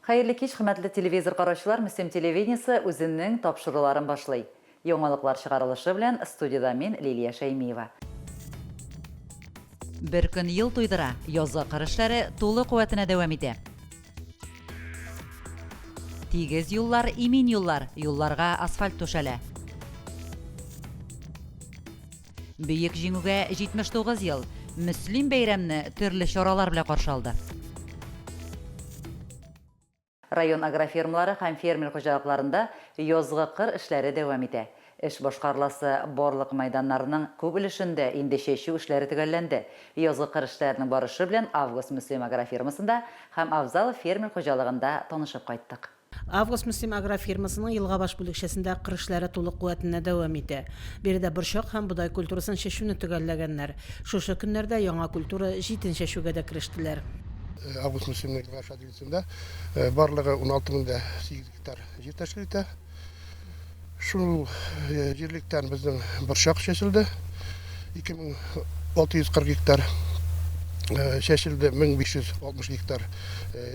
Хәерле кич, хөрмәтле телевизор караучылар, Мөслим телевидениесе үзенең тапшыруларын башлый. Яңалыклар чыгарылышы белән студиядә мин, Лилия Шәймиева. Бер көн ел туйдыра, язгы кыр эшләре тулы куәтенә дәвам итә. Тигез юллар, имин юллар, юлларга асфальт түшәлә. Бөек Җиңүгә 79 ел, Мөслим бәйрәмне төрле чаралар белән каршы алды. Район агрофирмалары һәм фермер хуҗалыкларында язгы кыр эшләре дәвам итә. Эш башкарыласы барлык мәйданнарның күп өлешендә инде чәчү эшләре төгәлләнде. Язгы кыр эшләренең барышы белән Август-Мөслим агрофирмасында һәм Авзалов фермер хуҗалыгында танышып кайттык. Август-Мөслим агрофирмасының Елгабаш бүлекчәсендә кыр эшләре тулы куәтенә дәвам итә. Биредә борчак һәм бодай культурасын чәчүне төгәлләгәннәр. Шушы көннәрдә яңа культура, җитен чәчүгә дә керештеләр. Август-Мөслимнең Елгабаш адилсендә барлыгы 16,8 гектар җир тәшкил итә. Шул җирлектән безнең борчак чәчелде. 2640 гектар чәчелде, 1560 гектар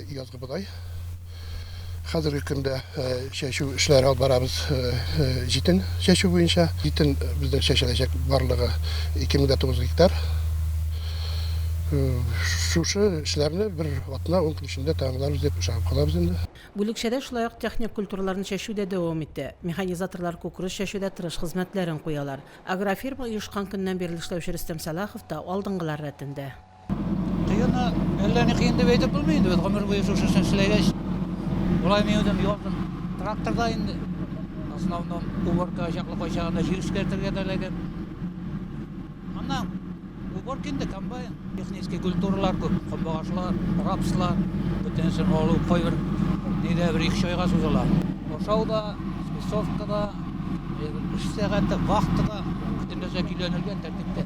язгы бодай. Хәзерге көндә чәчү эшләре алып барабыз җитен чәчү буенча. Җитен безнең чәчеләчәк барлыгы 2009 гектар. Шушы эшләрне бер атна, ун көн эчендә тәмамларбыз дип ышанып калабыз инде. Бүлекчәдә шулай ук техник культураларны чәчү дә дәвам итә. Механизаторлар кукуруз чәчүдә тырыш хезмәтләрен куялар. Агрофирма оешкан көннән бирле эшләүче Рөстәм Сәлахов та алдынгылар рәтендә. Кыены әллә ни кыен дип әйтеп булмый инде, без гомер буе шушы эшне эшләгәч. Болай мин үзем язын тракторда инде. В основном уборкага чаклы кайчагында җир эшкәртергә дә эләгәм. Аннан уборка инде комбайн. Технический культуралар күп, көнбагышлар, рапслар, бөтенесен алу кайбер нидә бер ике айга сузыла. Ашау да, спецовка да, эш сәгате, вахта да бөтен нәрсә көйләнелгән тәртиптә.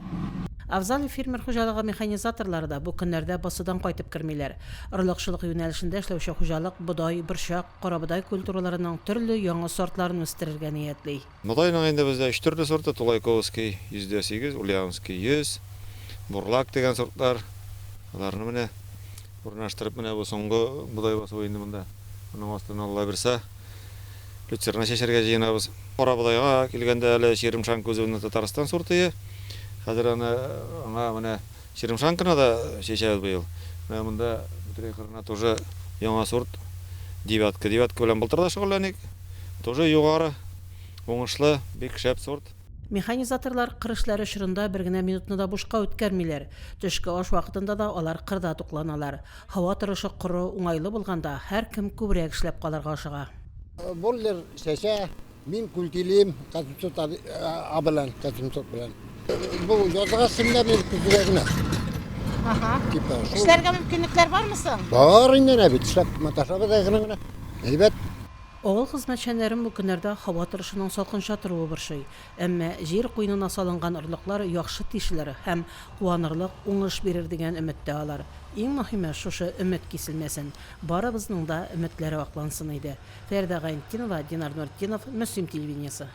Авзалов фермер хуҗалыгы механизаторлары да бу көннәрдә басудан кайтып кермиләр. Орлыкчылык юнәлешендә эшләүче хуҗалык бодай, борчак, карабодай культураларының төрле яңа сортларын үстерергә ниятли. Бодайның инде бездә өч төрле сорты, Тулайковский 100,8, Ульяновский 100, Бурлак дигән сортлар. Аларны менә урнаштырып, менә бу соңгы бодай басуы инде монда. Моның астына Алла бирсә, люцерна чәчәргә җыенабыз. Кара бодайга килгәндә әле Черемшанка үзебезнең Татарстан сортые. Хәзер аны аңа менә Черемшанканы да чәчәбез быел. Менә монда Бөтрәй кырына тоже яңа сорт Девятка. Девятка белән былтыр да шөгыльләник. Тоже югары, уңышлы, бик шәп сорт. Механизаторлар кыр эшләре чорында бер генә минутны да бушка үткәрмиләр. Төшке аш вакытында да алар кырда тукланалар. Һава торышы коры, уңайлы булганда, һәркем күбрәк эшләп калырга ашыга. Бойлер чәчә, Мин күлтилим Касымсот а белән, Касымсот белән. Бу язга сеңлә мин көзгә генә. Ага. Типа, шул. Эшләргә мөмкинлекләр бармы соң? Бар инде әнә бит, эшләп маташабыз әкрен генә. Әйбәт. Авыл хезмәтчәннәрен бу көннәрдә һава торышының салкынча торуы борчый. Әмма җир куенына салынган орлыклар яхшы тишелер һәм куанырлык уңыш бирер дигән өметтә алар. Иң мөһиме, шушы өмет киселмәсен, барыбызның да өметләре аклансын иде. Фәридә Гайнетдинова, Динар Нуртдинов, Мөслим телевидениесе.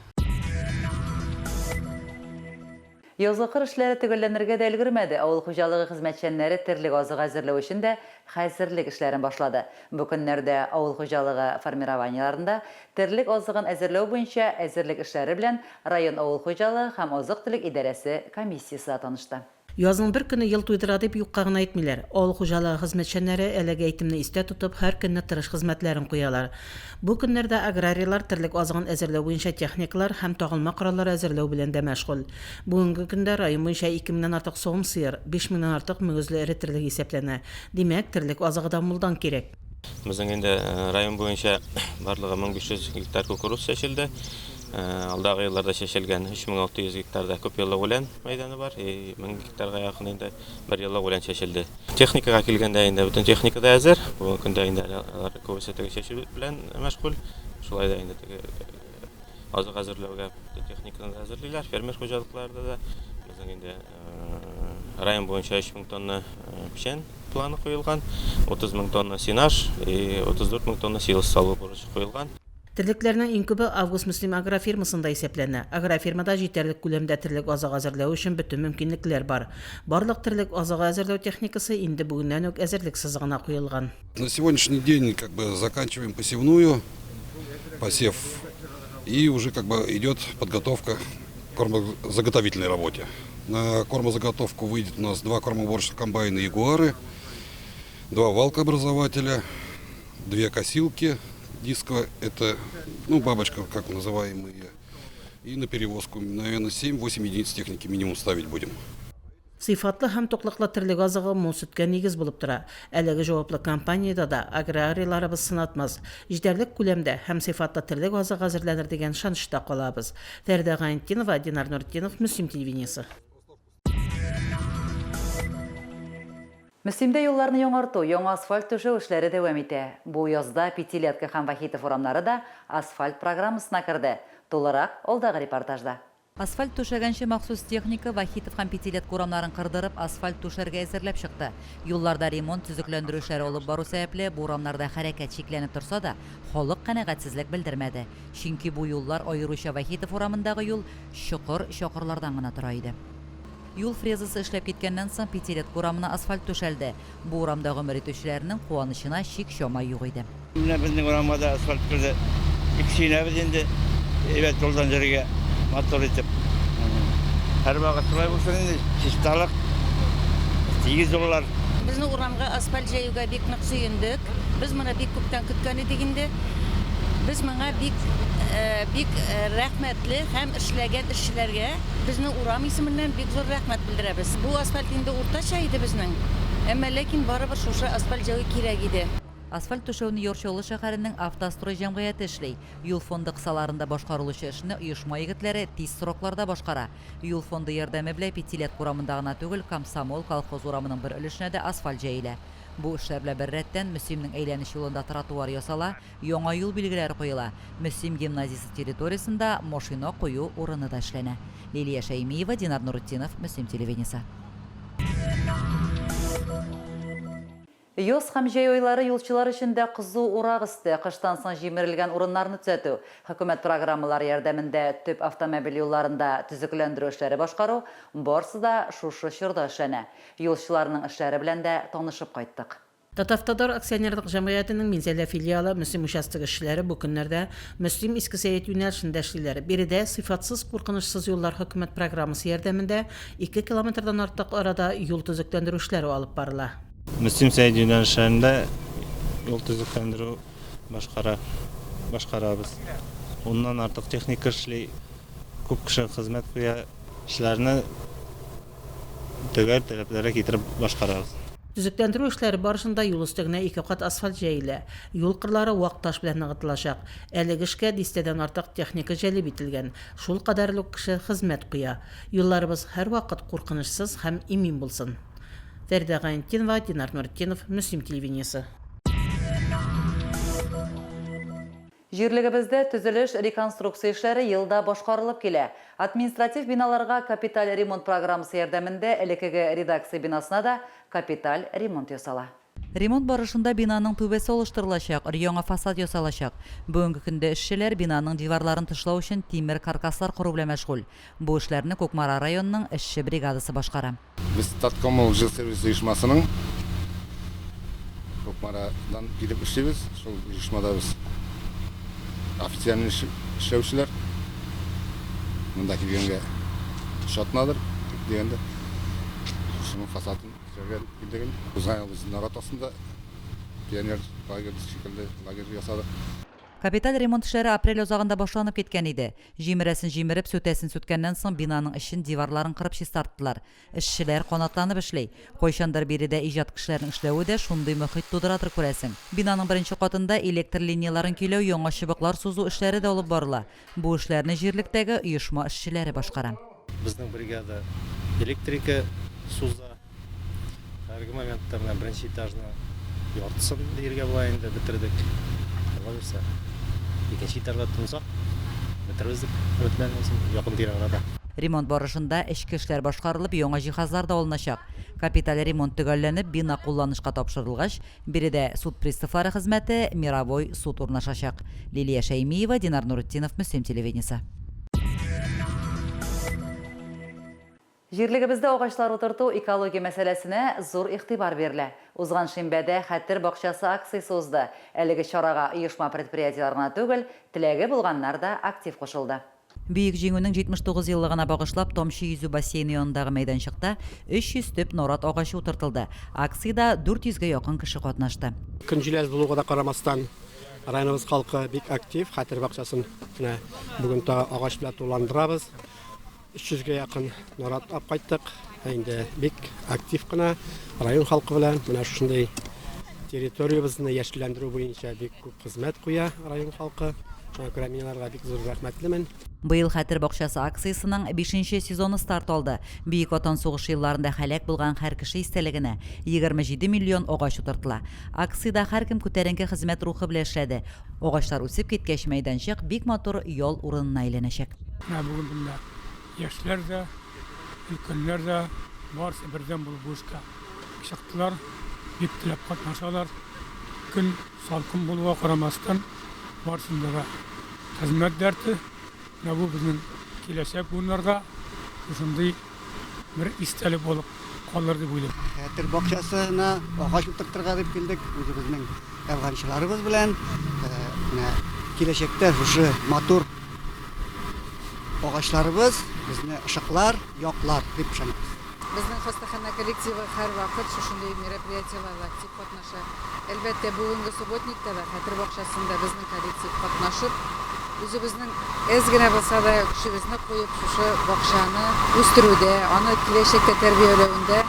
Язгы кыр эшләре төгәлләнергә дә өлгермәде, авыл хуҗалыгы хезмәтчәннәре терлек азыгы әзерләү өчен дә хәзерлек эшләрен башлады. Бу көннәрдә авыл хуҗалыгы формированиеләрендә терлек азыгын әзерләү буенча әзерлек эшләре белән район авыл хуҗалыгы һәм азык-төлек идарәсе комиссиясе дә танышты. Язның бер көне ел туйдыра дип юкка гына әйтмиләр. Авыл хуҗалыгы хезмәтчәннәре әлеге әйтемне истә тотып, һәр көнне тырыш хезмәтләрен куялар. Бу көннәрдә аграрийлар терлек азыгын әзерләү буенча техникалар һәм тагылма кораллар әзерләү белән дә мәшгуль. Бүгенге көндә район буенча ике меңнән артык савым сыер, биш меңнән артык мөгезле эре терлек исәпләнә. Димәк, терлек азыгы да мулдан кирәк. Безнең инде район буенча барлыгы 1500 гектар кукуруз чәчелде. Алдагы елларда чәчелгән 3600 гектарда күпьеллык үлән мәйданы бар, и 1000 гектарга якын инде бер еллык үлән чәчелде. Техникага килгәндә инде бөтен техника да әзер. Бүгенге көндә инде әле алар күбесе теге чәчү белән мәшгуль. Шулай да инде теге азык әзерләүгә техниканы да әзерлиләр, фермер хуҗалыкларында да. Безнең инде район буенча 3000 тонна печән планы куелган, 30 мең тонна сенаж и 34 мең тонна силос салу бурычы куелган. Терлекләрнең иң күбе Август-Мөслим агрофирмасында исәпләнә. Агрофирмада җитәрлек күләмдә терлек азыгы әзерләү өчен бөтен мөмкинлекләр бар. Барлык терлек азыгы әзерләү техникасы инде бүгеннән үк әзерлек сызыгына куелган. На сегодняшний день как бы заканчиваем посевную, посев, и уже как бы идет подготовка к кормозаготовительной работе. На кормозаготовку выйдет у нас два кормоуборочных комбайна «Ягуары», два валкообразователя, две косилки диско, это, ну, бабочка, как называем мы ее, и на перевозку, наверное, 7-8 единиц техники минимум ставить будем. Сыйфатлы һәм туклыклы терлек азыгы мул сөткә нигез булып тора. Әлеге җаваплы кампаниядә дә аграрийларыбыз сынатмас, җитәрлек күләмдә һәм сыйфатлы терлек азыгы әзерләнер дигән ышанычта калабыз. Фәридә Гайнетдинова, Динар Нуретдинов, Мөслим телевидениесе. Мөслимдә юлларны яңарту, яңа асфальт түшәү эшләре дәвам итә. Бу язда Пятилетка һәм Вахитов урамнары да асфальт программасына керде. Тулырак, алдагы репортажда. Асфальт түшәгәнче махсус техника Вахитов һәм Пятилетка урамнарын кырдырып, асфальт түшәргә әзерләп чыкты. Юлларда ремонт, төзекләндерү эшләре алып бару сәбәпле, бу урамнарда хәрәкәт чикләнеп торса да, халык канәгатьсезлек белдермәде. Чөнки бу юллар, аеруча Вахитов урамындагы юл, чокыр, чакырлардан гына тора иде. Юл фрезасы эшләп киткәннән соң, Пятилетка урамына асфальт түшәлде. Бу урамда гомер итүчеләрнең куанычына чик-чама юк иде. Менә безнең урамга да асфальт керде. Бик сөенәбез инде. Әйбәт юлдан йөрергә, матур итеп. Һәрвакыт шулай булсын инде, чисталык, тигез юллар. Безнең урамга асфальт җәюгә бик нык сөендек. Без моны бик күптән көткән идек инде. Без моңа бик бик рәхмәтле һәм эшләгән эшчеләргә безнең урам исеменнән бик зур рәхмәт белдерәбез. Бу асфальт инде уртача иде безнең, әмма ләкин барыбер шушы асфальт җәю кирәк иде. Асфальт түшәүне Яр Чаллы шәһәренең Автострой җәмгыяте эшли. Юл фонды кысаларында башкарылучы эшне оешма егетләре тиз срокларда башкара. Юл фонды ярдәме белән Пятилетка урамында гына түгел, Комсомол, Колхоз урамының бер өлешенә дә асфальт җәелә. Бу эшләр белән беррәттән, Мөслимнең әйләнеч юлында тротуар ясала, яңа юл билгеләре куела, Мөслим гимназиясе территориясендә машина кую урыны да эшләнә. Лилия Шәймиева, Динар Нурутдинов, Мөслим телевидениесе. Яз һәм җәй айлары юлчылар өчен дә кызу урак өсте, кыштан соң җимерелгән урыннарны төзәтү, хөкүмәт программалары ярдәмендә төп автомобиль юлларында төзекләндерү эшләре башкару, барсы да шушы чорда эшләнә. Юлчыларның эшләре белән дә танышып кайттык. Татавтодор акционерлык җәмгыятенең Минзәлә филиалы Мөслим участогы эшчеләре бу көннәрдә Мөслим-Иске Сәет юнәлешендә эшлиләр. Биредә Сыйфатсыз куркынычсыз юллар хөкүмәт программасы ярдәмендә ике километрдан артык арада юл төзекләндерү эшләре алып барыла. Мөслим-Сәет юнәлешләрендә юл төзекләндерү башкара башкарабыз. Уннан артык техника эшли, күп кеше хезмәт куя. Эшләрне төгәл таләпләргә китереп башкарабыз. Төзекләндерү эшләре барышында юл өслегенә ике кат асфальт җәелә, юл кырлары вак таш белән ныгытылачак. Әлеге эшкә дистәдән артык техника җәлеп ителгән, шул кадәрле үк кеше хезмәт куя. Юлларыбыз һәрвакыт куркынычсыз һәм имин булсын! Фәридә Гайнетдинова, Динар Нуретдинов, Мөслим телевидениесе. Җирлегебездә төзелеш, реконструкция эшләре ел да башкарылып килә. Административ биналарга капиталь ремонт программасы ярдәмендә элеккеге редакция бинасына да капиталь ремонт ясала. Ремонт барышында бинаның түбәсе алыштырылачак, өр-яңа фасад ясалачак. Бүгенге көндә эшчеләр бинаның диварларын тышлау өчен тимер каркаслар кору белән мәшгуль. Бу эшләрне Кукмара районының эшче бригадасы башкара. Без Таткоммуналжилсервис оешмасының Кукмарадан килеп эшлибез. Шул оешмада без официальный эшләүчеләр. Монда килгәнгә өч атнадыр, күп дигәндә. Шуның фасадын эшләргә килдек инде. Узган ел без Нарат астында пионер лагерь шикелле лагерь ясадык. Капиталь ремонт эшләре апрель азагында башланып киткән иде. Җимерәсен җимереп, сүтәсен сүткәннән соң, бинаның эчен, диварларын кырып чистарттылар. Эшчеләр канатланып эшли. Кайчандыр биредә иҗат кешеләренең эшләве дә шундый мохит тудырадыр, күрәсең. Бинаның беренче катында электр линияләрен көйләү, яңа чыбыклар сузу эшләре дә алып барыла. Бу эшләрне җирлектәге оешма эшчеләре башкара. Безнең бригада электрика суза. Хәзерге моментта менә беренче этажны яртысын диергә була инде бетердек. Алла бирсә, икенче этажга тотынсак, бетербез дип өметләнәбез инде якын тирә арада. Ремонт барышында эчке эшләр башкарылып, яңа җиһазлар да алыначак. Капиталь ремонт төгәлләнеп, бина кулланышка тапшырылгач, биредә суд приставлары хезмәте, мировой суд урнашачак. Лилия Шәймиева, Динар Нуретдинов, Мөслим телевидениесе. Җирлегебездә агачлар утырту, экология мәсьәләсенә зур игътибар бирелә. Узган шимбәдә Хәтер бакчасы акциясе узды. Әлеге чарага оешма-предприятиеләр гына түгел, теләге булганнар да актив кушылды. Бөек Җиңүнең 79 еллыгына багышлап Тамчы йөзү бассейны янындагы мәйданчыкта 300 төп нарат агачы утыртылды. Акциядә 400 гә якын кеше катнашты. Көн җиләс булуга да карамастан, районыбыз халкы бик актив. Хәтер бакчасын менә бүген тагы агач белән тулыландырабыз. 300 гә якын нарат алып кайттык. Ә инде бик актив кына район халкы белән менә шушындый территориябезне яшелләндерү буенча бик күп хезмәт куя район халкы. Шуңа күрә мин аларга бик зур рәхмәтлемен. Быел Хәтер бакчасы акциясенең бишенче сезоны старт алды. Бөек Ватан сугышы елларында һәлак булган һәр кеше истәлегенә 27 миллион агач утыртыла. Акциядә һәркем күтәренке хезмәт рухы белән эшләде. Агачлар үсеп киткәч, мәйданчык бик матур ял урынына әйләнәчәк. Менә бүген монда яшьләр дә, өлкәннәр дә барысы бердәм булып бу эшкә чыктылар, бик теләп катнашалар. Көн салкын булуга карамастан, барысында да хезмәт дәрте. Менә бу безнең киләчәк буыннарга шушындый бер истәлек булып калыр дип уйлыйм. Хәтер бакчасына агач утыртырга дип килдек үзебезнең әфганчыларыбыз белән. Менә киләчәктә шушы матур агачларыбыз безне ышыклар, яклар дип ышанабыз. Безнең хастаханә коллективы һәрвакыт шушындый мероприятиеләрдә актив катнаша. Әлбәттә, бүгенге субботникта да, Хәтер бакчасында безнең коллектив катнашып, үзебезнең әз генә булса да көчебезне куеп, шушы бакчаны үстерүдә, аны киләчәккә тәрбияләвендә,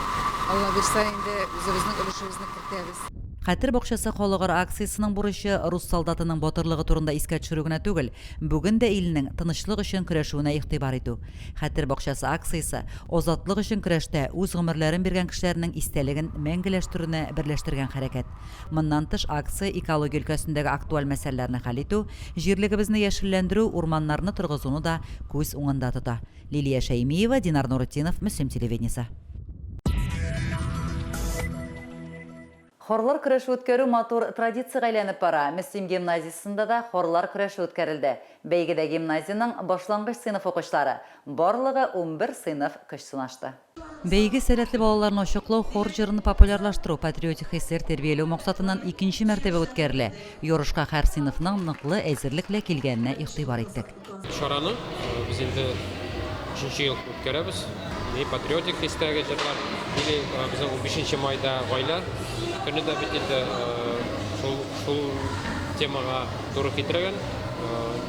Алла бирса инде, үзебезнең өлешебезне кертәбез. Хәтер бакчасы халыкара акциясенең бурычы, рус солдатының батырлыгы турында искә төшерү генә түгел, бүген дә илнең тынычлык өчен көрәшүенә игътибар итү. Хәтер бакчасы акциясе, азатлык өчен көрәштә үз гомерләрен биргән кешеләрнең истәлеген мәңгеләштерүне берләштергән хәрәкәт. Моннан тыш, акция экология өлкәсендәге актуаль мәсьәләләрне хәл итү, җирлегебезне яшелләндерү, урманнарны торгызуны да күз уңында тота. Лилия Шәймиева, Динар Нуретдинов, Мөслим телевидениесе. Хорлар көрәше үткәрү матур традициягә әйләнеп бара. Мөслим гимназиясендә дә хорлар көрәше үткәрелде. Бәйгедә гимназиянең башлангыч сыйныф укучылары, барлыгы 11 сыйныф көч сынашты. Бәйге сәләтле балаларны ачыклау, хор җырын популярлаштыру, патриотик хисләр тәрбияләү максатыннан икенче мәртәбә үткәрелә. Ярышка һәр сыйныфның ныклы әзерлек белән килгәненә игътибар иттек. Чараны без инде өченче ел үткәрәбез. Ни патриотик хистәге җырлар, или безнең 15 майда гаилә көне дә бит инде шул шул темага туры китергән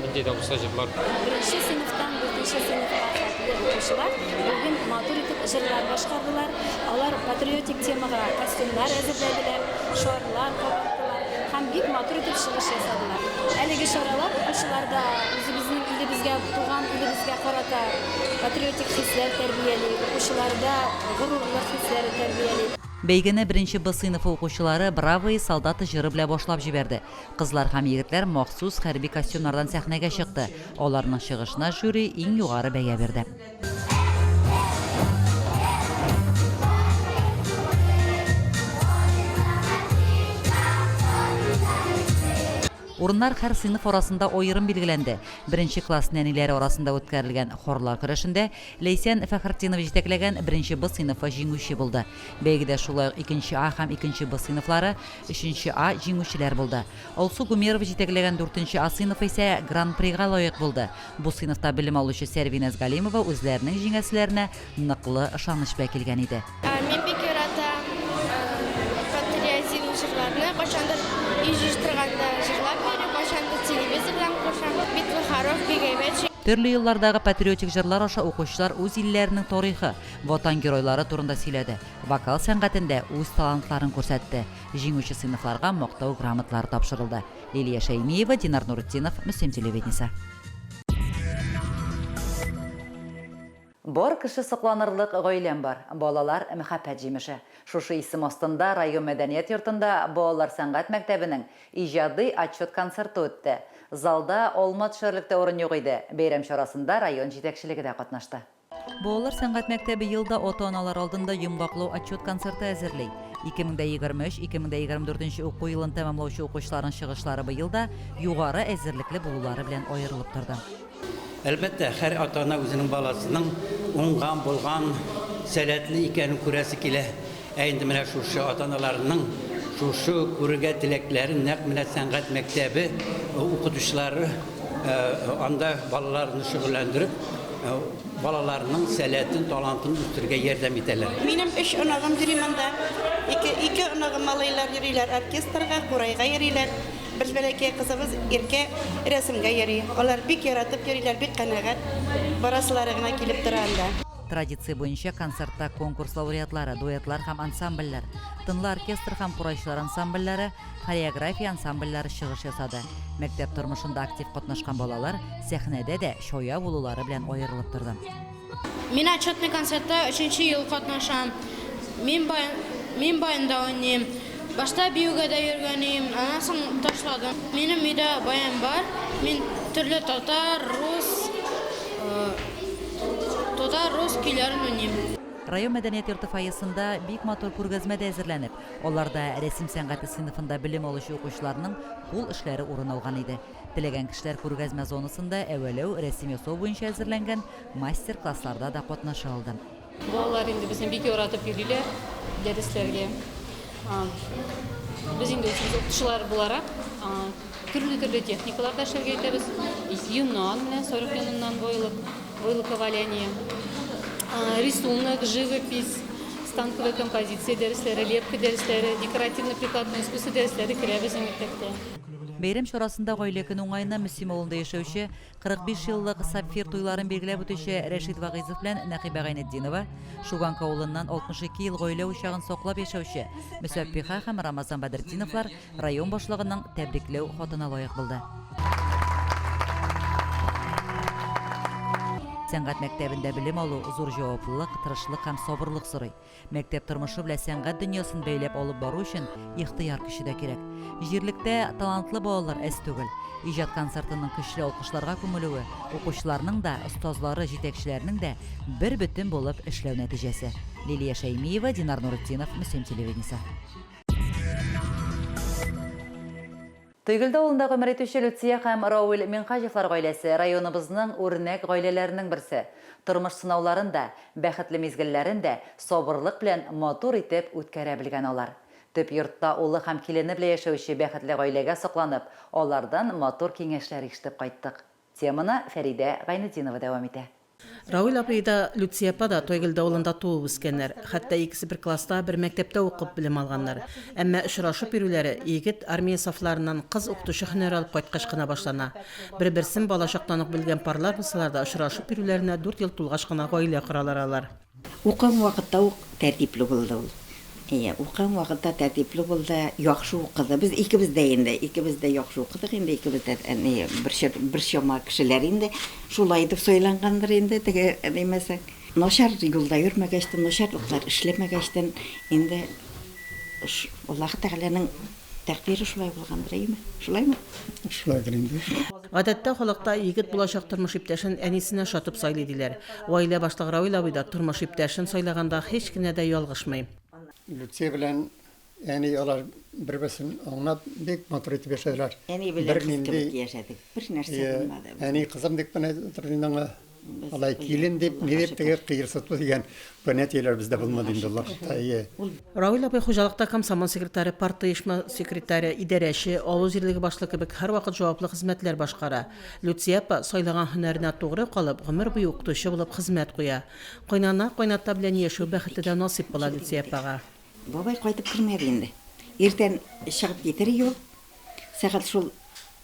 нинди дә булса җырлар. Беренче сыйныфтан дүртенче сыйныфка хәтле укучылар бүген матур итеп җырлар башкардылар. Алар патриотик темага костюмнар әзерләделәр, шарлар кабарттылар һәм бик матур итеп чыгыш ясадылар. Әлеге чаралар укучыларда үзебезнең илебезгә, туган илебезгә карата патриотик хисләр тәрбияли, укучыларда горурлык хисләре тәрбияли. Бәйгене беренче Б сыйныфы укучылары Бравые солдаты җыры белән башлап җибәрде. Кызлар һәм егетләр махсус хәрби костюмнардан сәхнәгә чыкты. Аларның чыгышына жюри иң югары бәя бирде. Урыннар һәр сыйныф арасында аерым билгеләнде. Беренче класс нәниләре арасында үткәрелгән хорлар көрәшендә Ләйсән Фәхретдинова җитәкләгән беренче Б сыйныфы җиңүче булды. Бәйгедә шулай ук икенче А һәм икенче Б сыйныфлары, өченче А җиңүчеләр булды. Алсу Гумерова җитәкләгән дүртенче А сыйныфы исә Гран-прига лаек булды. Бу сыйныфта белем алучы Сәрвиназ Галимова үзләренең җиңәселәренә ныклы ышаныч белән килгән иде. Мин бик яратам патриотизм җырларны. Кайчандыр өй җыештырганда җырлап йөрим, кайчандыр телевизордан кушам. Битва хоров бик әйбәт. Төрле еллардагы патриотик җырлар аша укучылар үз илләренең тарихы, Ватан геройлары турында сөйләде, вокал сәнгатендә үз талантларын күрсәтте. Җиңүче сыйныфларга Мактау грамоталары тапшырылды. Лилия Шәймиева, Динар Нуретдинов, Мөслим телевидениесе. Бар кеше сокланырлык гаиләм бар, балалар, мәхәббәт җимеше. Шушы исем астында район мәдәният йортында балалар сәнгать мәктәбенең иҗади отчет концерты үтте. Залда алма төшәрлек тә урын юк иде. Бәйрәм чарасында район җитәкчелеге дә катнашты. Балалар сәнгать мәктәбе ел да ата-аналар алдында йомгаклау отчет концерты әзерли. 2023-2024 уку елын тәмамлаучы укучыларның чыгышлары быел да югары әзерлекле булулары белән аерылып торды. Әлбәттә, һәр ата-ана үзенең баласының уңган, булган, сәләтле икәнен күрәсе килә. Ә инде менә шушы ата-аналарның шушы күрергә теләкләрен нәкъ менә сәнгать мәктәбе укытучылары анда балаларны шөгыльләндереп, балаларның сәләтен, талантын үстерергә ярдәм итәләр. Минем өч оныгым йөри монда. Ике, ике оныгым малайлар йөриләр оркестрга, курайга йөриләр. Бер бәләкәй кызыбыз Иркә рәсемгә йөри. Алар бик яратып йөриләр, бик канәгать. Барасылары гына килеп тора анда. Традиция буенча концертта конкурс лауреатлары, дуэтлар һәм ансамбльләр, тынлы оркестр һәм курайчылар ансамбльләре, хореография ансамбльләре чыгыш ясады. Мәктәп тормышында актив катнашкан балалар сәхнәдә дә чая булулары белән аерылып торды. Мин отчетный концертта өченче ел катнашам. Мин баян, мин баянда уйныйм. Башта биюгә дә йөргән идем, аннан соң ташладым. Минем өйдә баян бар. Мин төрле татар, рус, татар, рус көйләрен уйныйм. Район мәдәният йорты фойесында бик матур күргәзмә дә әзерләнеп, аларда рәсем сәнгате сыйныфында белем алучы укучыларның кул эшләре урын алган иде. Теләгән кешеләр күргәзмә зонасында әвәләү, рәсем ясау буенча әзерләнгән мастер-классларда да катнаша алды. Балалар инде безне бик яратып йөриләр дәресләргә. Без инде үзебез укытучылар буларак төрле-төрле техникаларда эшләргә итәбез. Йоннан менә сарык йоныннан войлок, войлоковаляние, рисунок, живопись, станковая композиция дәресләре, лепка дәресләре, декоративно-прикладное искусство дәресләре керә безнең мәктәптә. Бәйрәм чарасында Гаилә көне уңаеннан Мөслим авылында яшәүче 45 еллык сапфир туйларын билгеләп үтүче Рәшит Вагыйзов белән Нәкыйбә Гайнетдинова, Шуганка авылыннан 62 ел гаилә учагын саклап яшәүче Мөсәппиха һәм Рамазан Бәдретдиновлар район башлыгының тәбрикләү хатына лаек булды. Сәнгать мәктәбендә белем алу зур җаваплылык, тырышлык һәм сабырлык сорый. Мәктәп тормышы белән сәнгать дөньясын бәйләп алып бару өчен ихтыяр көче дә кирәк. Җирлектә талантлы балалар әз түгел. Иҗат концертының көчле алкышларга күмелүе, укучыларның да, остазлары, җитәкчеләрнең дә бер бөтен булып эшләү нәтиҗәсе. Лилия Шәймиева, Динар Нуретдинов, Мөслим телевидениесе. Тойгелде авылында гомер итүче Люция һәм Рауил Минһаҗевлар гаиләсе, районыбызның үрнәк гаиләләренең берсе. Тормыш сынауларын да, бәхетле мизгелләрен дә сабырлык белән матур итеп үткәрә белгән алар. Төп йортта улы һәм килене белән яшәүче бәхетле гаиләгә сокланып, алардан матур киңәшләр ишетеп кайттык. Теманы Фәридә Гайнетдинова дәвам итә. Равил абый да, Люция апа да Тойгелде авылында туып үскәннәр. Хәтта икесе бер класста, бер мәктәптә укып белем алганнар. Әмма очрашып йөрүләре егет армия сафларыннан кыз укытучы һөнәре алып кайткач кына башлана. Бер-берсен балачактан ук белгән парлар булсалар да, очрашып йөрүләренә дүрт ел тулгач кына гаилә коралар алар. Укыган вакытта ук тәртипле булды ул. Әйе, укыган вакытта тәртипле булды, яхшы укыды. Без икебез дә инде, икебез дә яхшы укыдык инде, икебез дә әни бер чор, бер чама кешеләр инде. Шулай итеп сайлангандыр инде, теге димәсәң. Начар юлда йөрмәгәчтен, начарлыклар эшләмәгәчтен, инде Аллаһы Тәгаләнең Тәкъдире шулай булгандыр, әйеме? Шулаймы? Шулайдыр инде. Гадәттә, халыкта егет булачак тормыш иптәшен әнисенә ошатып сайлый, диләр. Гаилә башлыгы Равил абый да тормыш иптәшен сайлаганда һич кенә дә ялгышмый. Люция белән әни алар бер-берсен аңлап, бик матур итеп яшәделәр. Әни белән кыз кебек яшәдек, бер нәрсә булмады. Әни кызым дип кенә торды инде аңа. Алай килен дип, ни дип теге кыерсыту дигән понятиеләр бездә булмады инде ул вакытта, әйе. Равил абый хуҗалыкта комсомол секретаре, партоешма секретаре, идарәче, авыл җирлеге башлыгы кебек һәрвакыт җаваплы хезмәтләр башкара. Люция апа, сайлаган һөнәренә тугры калып, гомер буе укытучы булып хезмәт куя. Кайнана, кайната белән яшәү бәхете дә насыйп була Люция апага. Бабай кайтып кермәде инде. Иртән чыгып китер юл, Сәгать шул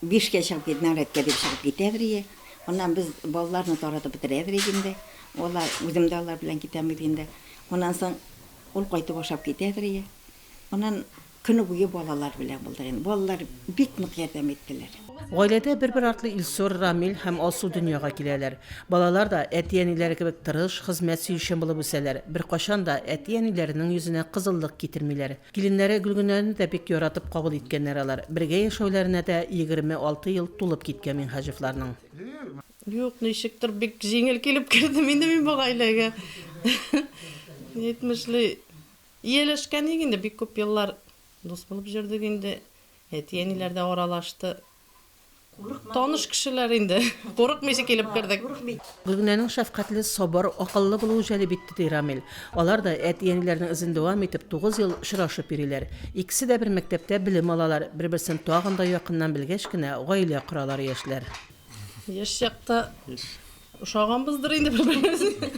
бишкә чыгып кит, нарядка дип чыгып китәдер ие. Аннан без балаларны таратып бетерәдер идек инде. Алар, үзем дә алар белән китәм бит инде. Аннан соң ул кайтып ашап китәдер ие. Аннан көне буе балалар белән булдык инде. Балалар бик нык ярдәм иттеләр. Гаиләдә бер-бер артлы Илсур, Рамил һәм Алсу дөньяга киләләр. Балалар да әти-әниләре кебек тырыш, хезмәт сөючән булып үсәләр, беркайчан да әти-әниләренең йөзенә кызыллык китермиләр. Киленнәре Гөлгенәне дә бик яратып кабул иткәннәр алар. Бергә яшәүләренә дә 26 ел тулып киткән Минһаҗевларның. Юк, ничектер бик җиңел килеп кердем инде мин бу гаиләгә. Әйтмешли, ияләшкән идек инде, бик күп еллар дус булып йөрдек инде. Әти-әниләр дә аралашты. Таныш кешеләр инде. Курыкмыйча килеп кердек. Гөлгенәнең шәфкатьле, сабыр, акыллы булуы җәлеп итте, ди Рамил. Алар да, әти-әниләренең эзен дәвам итеп, тугыз ел очрашып йөриләр. Икесе дә бер мәктәптә белем алалар, бер-берсен тагын да якыннан белгәч кенә, гаилә коралар яшьләр. Яшь чакта ошаганбыздыр инде бер-беребезгә.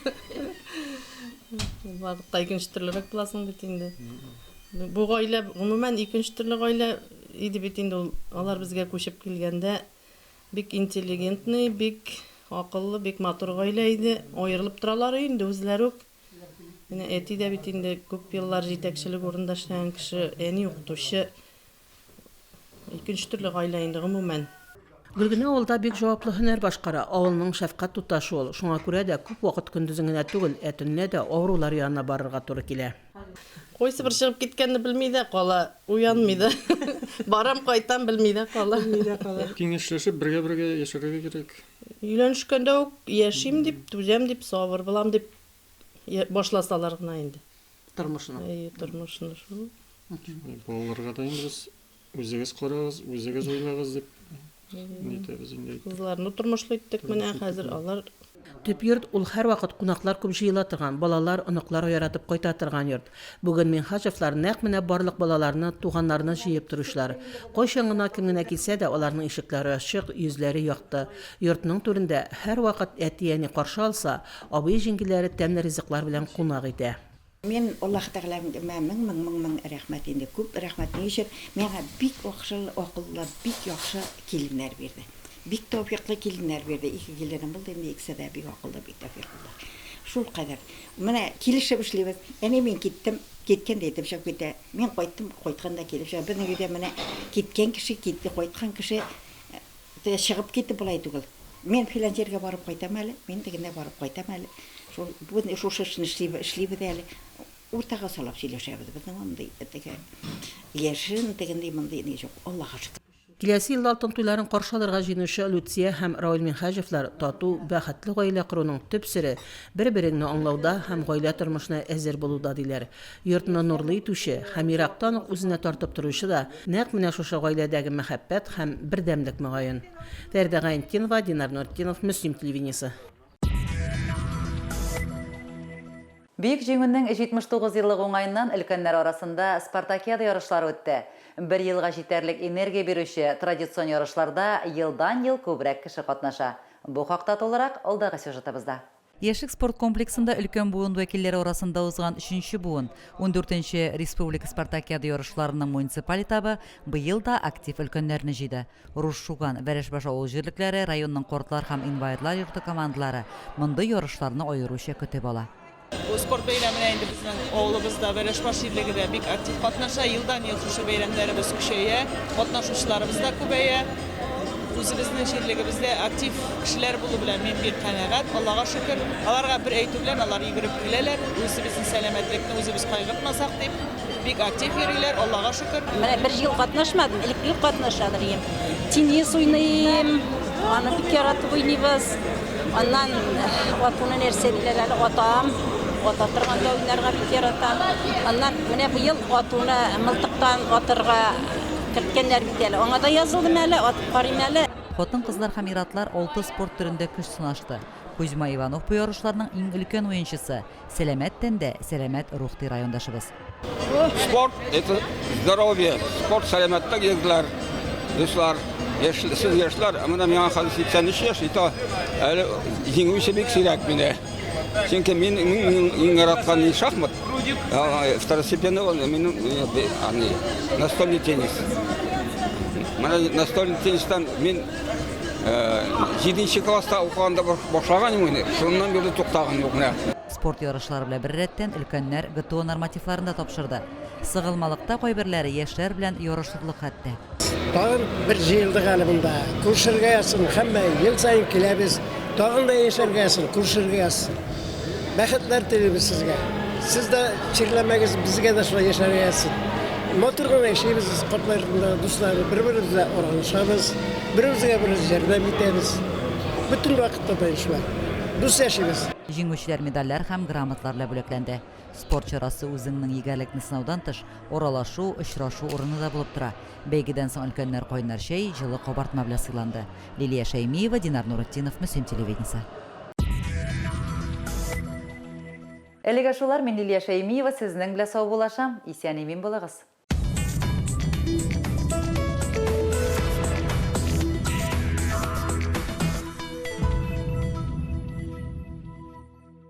Ул вакытта икенче төрлерәк буласың бит инде. Бу гаилә, гомумән, икенче төрле гаилә иде бит инде ул. Алар безгә күчеп килгәндә бик интеллигентный, бик акыллы, бик матур гаилә иде. Аерылып торалар инде үзләре үк. Менә әти дә бит инде күп еллар җитәкчелек урынында эшләгән кеше, әни укытучы. Икенче төрле гаилә инде, гомумән. Гөлгенә авылда бик җаваплы һөнәр башкара, авылның шәфкать туташы ул. Шуңа күрә дә күп вакыт көндезен генә түгел, ә төнлә дә авырулар янына барырга туры килә. Кайсы бер чыгып киткәнне белми дә кала, уянмый да. Барам, кайтам, белми дә кала. Белми дә кала. Киңәшләшеп, бергә-бергә яшәргә кирәк. Өйләнешкәндә үк яшим дип, түзәм дип, сабыр булам дип башласалар гына инде. Тормышны. Әйе, тормышны шул. Балаларга да инде без үзегез карагыз, үзегез уйлагыз дип нитәбез инде. Кызларны тормышлы иттек менә хәзер алар. Төп йорт ул һәрвакыт кунаклар күп җыела торган, балалар, оныклар яратып кайта торган йорт. Бүген Минһаҗевлар нәкъ менә барлык балаларны, туганнарны җыеп торучылар. Кайчан гына кем генә килсә дә, аларның ишекләре ачык, йөзләре якты. Йортның түрендә һәрвакыт әти-әни каршы алса, абый-җиңгиләре тәмле ризыклар белән кунак итә. Мин Аллаһы Тәгаләмә мең-мең-мең-мең рәхмәт инде, күп рәхмәт. Ни өчен? Миңа бик акшыл, акыллы, бик яхшы киленнәр бирде. Бик тәүфикълы киленнәр бирде. Ике киленем булды инде, икесе дә бик акыллы, бик тәүфикълы. Шулкадәр. Менә килешеп эшлибез. Әни, мин киттем, киткән дә итеп чыгып китә. Мин кайттым, кайткан да килеп чыга. Безнең өйдә менә киткән кеше китте, кайткан кеше Теге чыгып китеп болай түгел. Мин филән җиргә барып кайтам әле, мин тегендә барып кайтам әле. Шул бүген шушы эшне эшлибез, эшлибез әле. Уртага салып сөйләшәбез. Безнең андый теге яшерен тегенди-мондый ни юк. Аллага шөкер. Киләсе елда алтын туйларын каршы алырга җыенучы Люция һәм Равил Минһаҗевлар тату, бәхетле гаилә коруның төп сере, бер-береңне аңлауда һәм гаилә тормышына әзер булуда, диләр. Йортны нурлы итүче һәм ерактан ук үзенә тартып торучы да нәкъ менә шушы гаиләдәге мәхәббәт һәм бердәмлек, мөгаен. Фәридә Гаентдинова, Динар Нуртдинов, Мөслим телевидениесе. Бөек Җиңүнең 79 еллыгы уңаеннан өлкәннәр арасында спартакиада ярышлары үтте. Бер елга җитәрлек энергия бирүче традицион ярышларда елдан-ел күбрәк кеше катнаша. Бу хакта тулырак алдагы сюжетыбызда. Яшьлек спорт комплексында өлкән буын вәкилләре арасында узган өченче буын, ундүртенче республика спартакиада ярышларының муниципаль этабы быел да актив өлкәннәрне җыйды. Рус Шуган, Вәрәшбаш авыл җирлекләре, районның картлар һәм инвалидлар йорты командалары мондый ярышларны аеруча көтеп ала. Бу спорт бәйрәменә инде безнең авылыбызда Вәрәшбаш җирлеге дә бик актив катнаша. Елдан-ел шушы бәйрәмнәребез көчәя, катнашучыларыбыз да күбәя. Үзебезнең җирлегебездә актив кешеләр булу белән мин бик канәгать, Аллага шөкер. Аларга бер әйтү белән алар йөгереп киләләр, үзебезнең сәламәтлекне үзебез кайгыртмасак дип, бик актив йөриләр, Аллага шөкер. Менә бер ел катнашмадым, элек гел катнашадыр идем. Теннис уйныйм, аны бик яратып уйныйбыз. Аннан атуны нәрсә диләр әле, атам. Ата торганда уйнарга бик яратам. Аннан менә быел атуны мылтыктан атырга керткәннәр бит әле. Аңа да язылдым әле, атып карыйм әле. Хатын-кызлар һәм ир-атлар алты спорт төрендә көч сынашты. Кузьма Иванов бу ярышларның иң өлкән уенчысы. Сәламәт тәндә, сәламәт рух, ди райондашыбыз. Спорт, это здоровье. Спорт, сәламәтлек, егетләр, дуслар. Яшь, сез яшьләр, ә менә миңа хәзер 83 яшь, и то әле җиңүче бик сирәк мине. Чөнки мин иң, иң яраткан ни шахмат, второстепенный ул минем настольный теннис. Менә настольный теннистан мин Җиденче класста укыганда башлаган идем инде, шуннан бирле туктаган юк менә. Спорт ярышлары белән беррәттән өлкәннәр ГТО нормативларын да тапшырды. Сыгылмалыкта кайберләре яшьләр белән ярышырлык хәтта. Тагын бер җыелдык әле монда. Күрешергә язсын, һәммә ел саен киләбез. Тагын да яшәргә язсын, күрешергә язсын. Бәхетләр телибез сезгә. Сез дә чирләмәгез, безгә дә шулай яшәргә язсын. Матур гына яшибез без картлар йортында, дуслар, бер-беребез белән аралашабыз, беребезгә беребез ярдәм итәбез. Бөтен вакытта да шулай. Дус яшибез. Җиңүчеләр медальләр һәм грамоталар белән бүләкләнде. Спорт чарасы үзеңнең егәрлекне сынаудан тыш, аралашу, очрашу урыны да булып тора. Бәйгедән соң өлкәннәр кайнар чәй, җылы кабартма белән сыйланды. Лилия Шәймиева, Динар Нуретдинов, Мөслим телевидениесе. Әлегә шулар, мин Лилия Шәймиева сезнең белән саубуллашам. Исән-имин булыгыз.